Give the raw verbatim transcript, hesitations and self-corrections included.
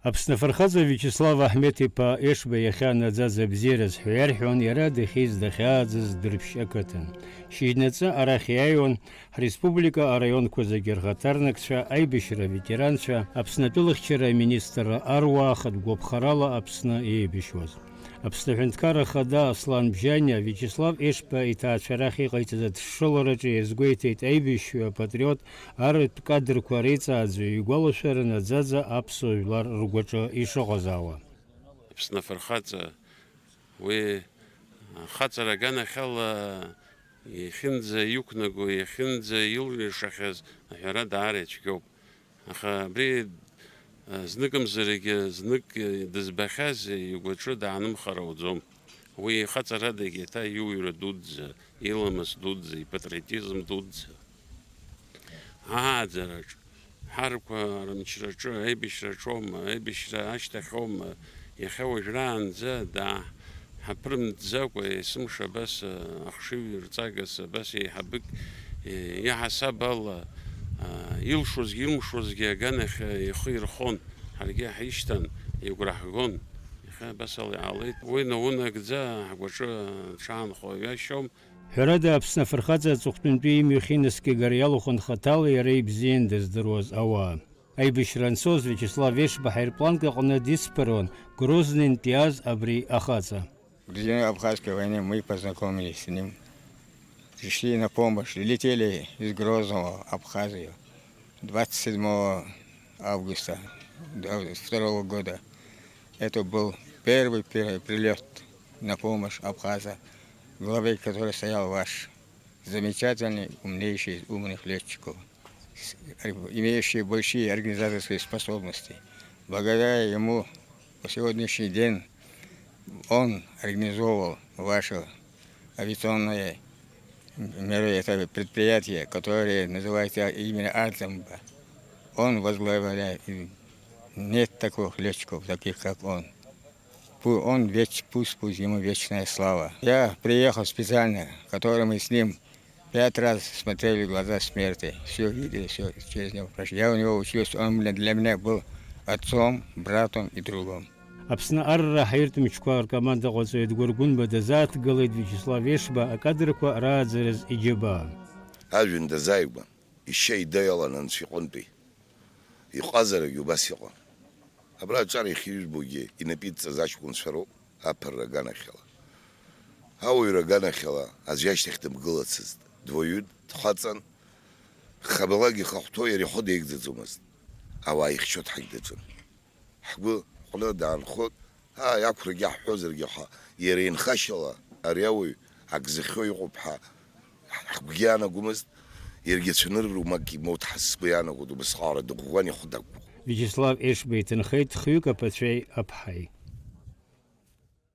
Аԥсны афырхаҵа Виачеслав Аҳмеҭ-иԥа Ешба иахьа наӡаӡа бзиараз ҳәа иарҳәон иара дахьиз дахьааӡаз Дырԥшь ақыҭан. Шьыжьнаҵы арахь иааиуан ҳреспублика араионқәа зегьы рхаҭарнакцәа, аибашьра аветеранцәа, Аԥсны атәылахьчара аминистрра аруаа хатә гәаԥхарала Аԥсны еибашьуаз. Аԥсны Аҳәынҭқарра Ахада Аслан Бжьаниа Виачеслав Ешба иҭаацәа рахь иҟаиҵаз адышшылараҿы иазгәеиҭеит аибашьҩы апатриот арратә кадрқәа реиҵааӡаҩ игәалашәара наӡаӡа аԥсуа жәлар ргәаҿы ишыҟазаауа. Аԥсны афырхаҵа, уи ахаҵара аганахьала иахьынӡа иқәнаго, иахьынӡа илиршахьаз аҳәара даара ицәгьоуп. Аха абри, а, зныкымзаргьы, знык, а, дызбахьаз игәаҿы даанымхар ауӡом. Уи ихаҵарадагьы еиҭа иуаҩра дуӡӡа, иламыс дуӡӡа, ипатриотизм дуӡӡа. Ааӡараҿ, ҳарқәа рымчраҿы, аибашьраҿоума, аибашьра ашьҭахьоума, иахьа уажәраанӡа даа-, ҳаԥырымтәӡакәа, есымша абас, ахшыҩ рҵагас абас еиҳабык, иаҳасаб ала, илшозгьы илмшозгьы аганахь ихы ирхон, ҳаргьы ҳишьҭан, игәра ҳгон. Иахьа абас ала иҟалеит. Уи наунагӡа ҳгәаҿы ҽаанхо ҩашьом. Ҳәарада, Аԥсны афырхаҵа аҵыхәтәантәи имҩахь инаскьагара иалахәын хаҭала иара ибзиан дыздыруаз ауаа. Аибашьра анцоз, Виачеслав Ешба ҳаирпланк аҟны дицԥыруан Грознентә иааз абри ахаҵа. В дни Абхазской войны мы познакомились с ним. Пришли на помощь, летели из Грозного в Абхазию двадцать седьмого августа второго года. Это был первый пе-, прилёт на помощь Абхаза, главой которой стоял ваш замечательный, умнейший из умных лётчиков, с-, имеющий большие организаторские способности. Благодаря ему по сегодняшний день он организовывал ваше авиационное меро-, это предприятие, которое называется именно Артемба. Он возглавляет, и нет таких лётчиков, таких как он. Пу-, он веч-, пусть, пусть ему вечная слава. Я приехал специально, который мы с ним пять раз смотрели в глаза смерти. Всё видели, всё через него прошли. Я у него учился, он для, для меня был отцом, братом и другом. Аԥсны арра ҳаиртә мчқәа ркомандаҟаҵаҩ Едгәыр Гәынба дазааҭгылеит Виачеслав Ешба акадрқәа рааӡараз иџьабаа. Ажәҩан дазааигәан, ишьа ида иалан анцәа иҟынтәи. Иҟазарагьы убас иҟан. Абра аҿар иахьыжәбогьы инапы идҵаз аҷкәынцәа роуп, аԥырра аганахьала. Ауаҩра аганахьала аӡә иашьҭахь дымгылацызт. Дуаҩын, дхаҵан, хабалак ихахәҭоу иара ихәы деигӡаӡомызт. Ауаа ихьчо дҳагьдаҿын. Ҳгәы ҟәны даанхоит, ааи, ақәрагьы ҳҳәозаргьы ҳәа, иара инхашьала ари ауаҩ ак зыхьуа иҟоуп ҳәа ҳгәгьы иаанагомызт, иаргьы цәанырра умак имоут ҳәа сгәы иаанагоит, убысҟаара дыӷәӷәан ихәы дақәгәыӷ. Виачеслав Ешба иҭынхеит хҩык аԥацәеи аԥҳаи.